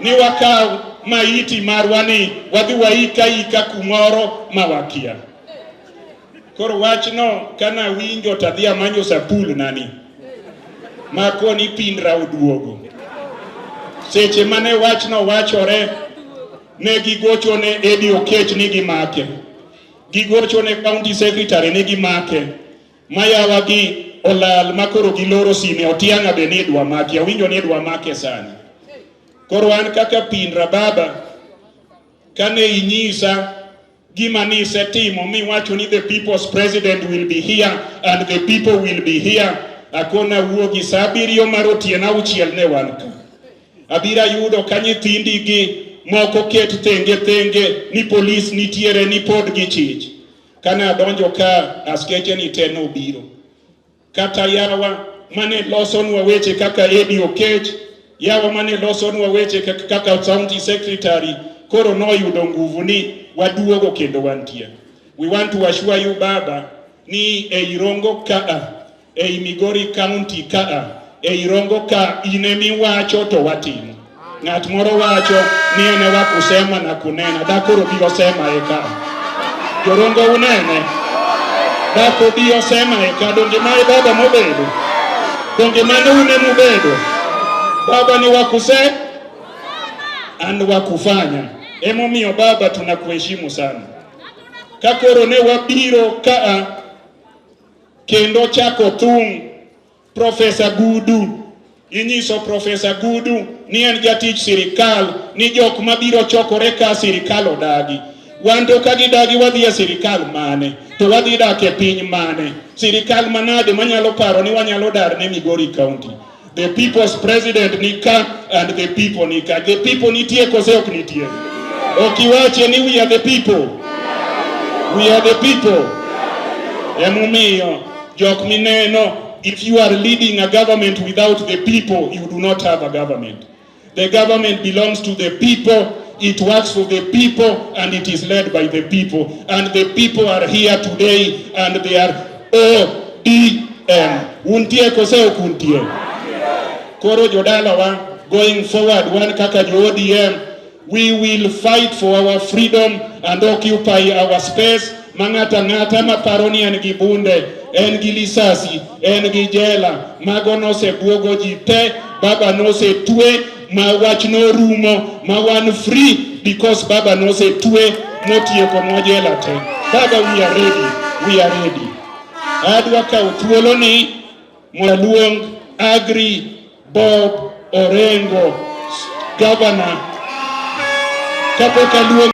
Ni wakaw maiti marwa ni wadhi waika ika kumoro ma wakia. Koro wachno kana winjo to adhi amanyo sapul nani makoni Pindra oduogo. Seche mane wachno wachore, ne gigocho ne Eddie Okech ni gimake. Gigocho ne county secretary ni gimake. Mayawa gi olal makoro giloro sime. Otiang'a be ni idwa maki. Awinjo ni idwa make sani. Koro an kaka Pindra baba, kane inyisa gima nisetimo miwacho ni the people's president will be here and the people will be here, akona wuogi sa 7 mar otieno 6 ne wan ka. Abiro yudo ka nyithindi gi moko ket thenge thenge ni polis nitiere ni pod gichich. Kane adonjo ka, askeche ni te nobiro. Kata yawa mane losonwa weche kaka Eddie Okech, yawa mane losonwa weche kaka county secretary, koro noyudo nguvu ni waduogo kendo wantie. We want to assure you, baba, ni ei Rongo kaa, ei Migori County kaa, ei Rongo ka in emiwacho to watimo. Ng'at moro wacho ni en wa kusema na kunena, dakoro biro sema e ka. Jorongo unene, dako biro sema e ka, donge mae baba mobedo? Donge mano une mubedo? Baba ni wakuse and wakufanya. Emomiyo baba tunakuheshimu sana. Ka koro ne wabiro kaa kendo chako thung' Profesa Gudu, inyiso Profesa Gudu ni en jatich sirikal, ni jok mabiro chokore ka sirikal odagi. Wan to ka gidagi, wadhi e sirikal mane? To wadhi dak e piny mane? Sirikal manade manyalo paro ni wanyalo dar ne Migori County? The people's president ni ka and the people ni ka. The people nitie kose ok nitie? Ok iwache ni we are the people. We are the people. Emomiyo jok mineno, if you are leading a government without the people, you do not have a government. The government belongs to the people, it works for the people, and it is led by the people. And the people are here today, and they are ODM. Untie kose ok untie? Koro jodalawa, going forward, wan kaka jo ODM, we will fight for our freedom and occupy our space. Ma ng'ato ang'ata maparo ni en gi bunde, en gi lisasi, en gi jela, mago nosebuogo ji te, baba nosetwe, ma wach norumo, ma wan free because baba nosetwe motieko nwa jela te. Baba, we are ready, we are ready. Adwa kawo thuoloni mondo aluong Agri Bob Orengo, governor. Kapok aluong